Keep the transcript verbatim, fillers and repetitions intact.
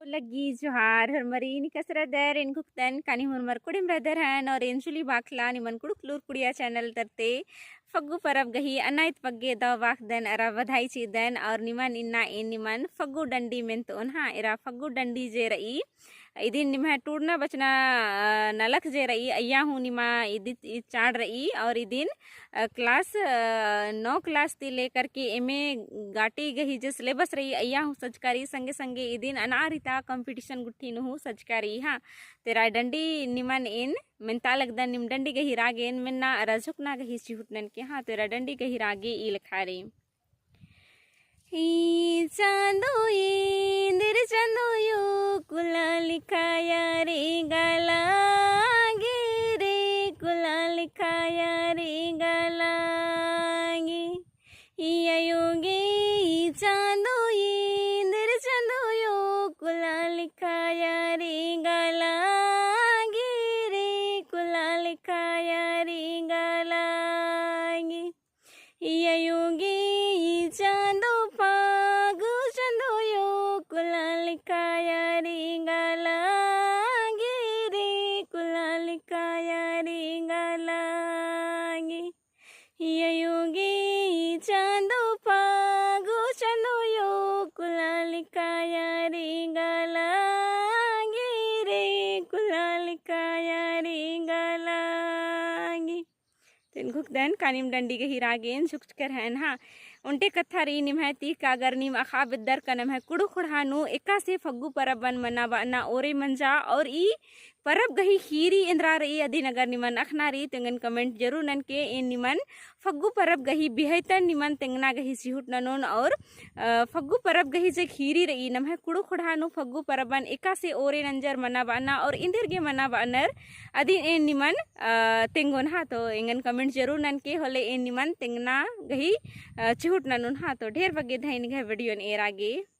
लग्गी जोहार, होरमर एन एकासे रअदर, एन घुखदन, कानी होरमर कुड़िम रअदर हन, और एन जुली बाखला निमन कुँड़ुख़ लूर कुड़िया channel तरती फग्गु परब गही अन्ना ईद पग्गे दव बाखदन अरा बधाई चिअदन, और निमन इन्ना एन निमन फग्गु डंडी मेन्तोन, हाँ, एरा फग्गु डंडी जे रई, इदिन निम्है टूड़ना बचना, अ, नलख जे रई, अइय्या हूँ निमा इदित, ईद चाड़ रई, और इदिन, अ, class, अ, नौ class ती लेकर के एमे गाटी गही जे syllabus रई, अइय्या हूँ सजका रई, संगे संगे इदिन अनारिता competition गुट्ठी नू हूँ सजका रई, हाँ। तो एरा डंडी निमन एन मेन्ता लगदन, निम डंडी गही रागे एन मेन्ना अरा झुकना गही चिहुटनन के, हाँ। तो एरा डंडी गही रागे ई लेखा रई। ई चाँदो एन्देर चाँदो यो कुला लिखाया रे गाला गे रे, कुला लिखाया रे गाला गे। ई अयो गे ई चाँदो एन्देर चाँदो यो कुला लिखाया रे गाला गे रे, कुला लिखाया रे गाला गे। ई अयो गे ई चाँदो फागु चाँदो यो कुला लिखाया रे गाला गे रे, कुला लिखाया रे गाला गे। ई अयो गे ई चाँदो फागु चाँदो यो कुला लिखाया रे गाला गे रे, कुला लिखाया रे गाला गे। तो एन घुखदन कानिम डंडी गही रागे एन झुकचकर हन, हाँ। ओन्टे कत्था रई निम्है ती का अगर नीम अख़आ बेद्दर का नम्है कुँड़ुख़ ख़ोंड़हा नू एकासे फग्गु परबन मनाबअना ओरे मंजा और ई परब गही ख़ीरी एन्दरा रई अदिन अगर निमन अख़ना रई तो एंगन comment जरूर ननके। एन निमन फग्गु परब गही बिहैतन निमन तेंगना गही चिहुट ननोन और, अ, फग्गु परब गही जे ख़ीरी रई नम्है कुँड़ुख़ ख़ोंड़हा नू फग्गु परबन एकासे ओरे नंजर मनाबअना और एन्देर गे मनाबअनर अदिन एन निमन, अ, तेंगोन, हाँ। तो एंगन comment जरूर ननके होले एन निमन तेंगना गही, अ, चिहुट ननोन, हाँ। तो ढेर बग्गे धैन निंग्है video न एरा गे।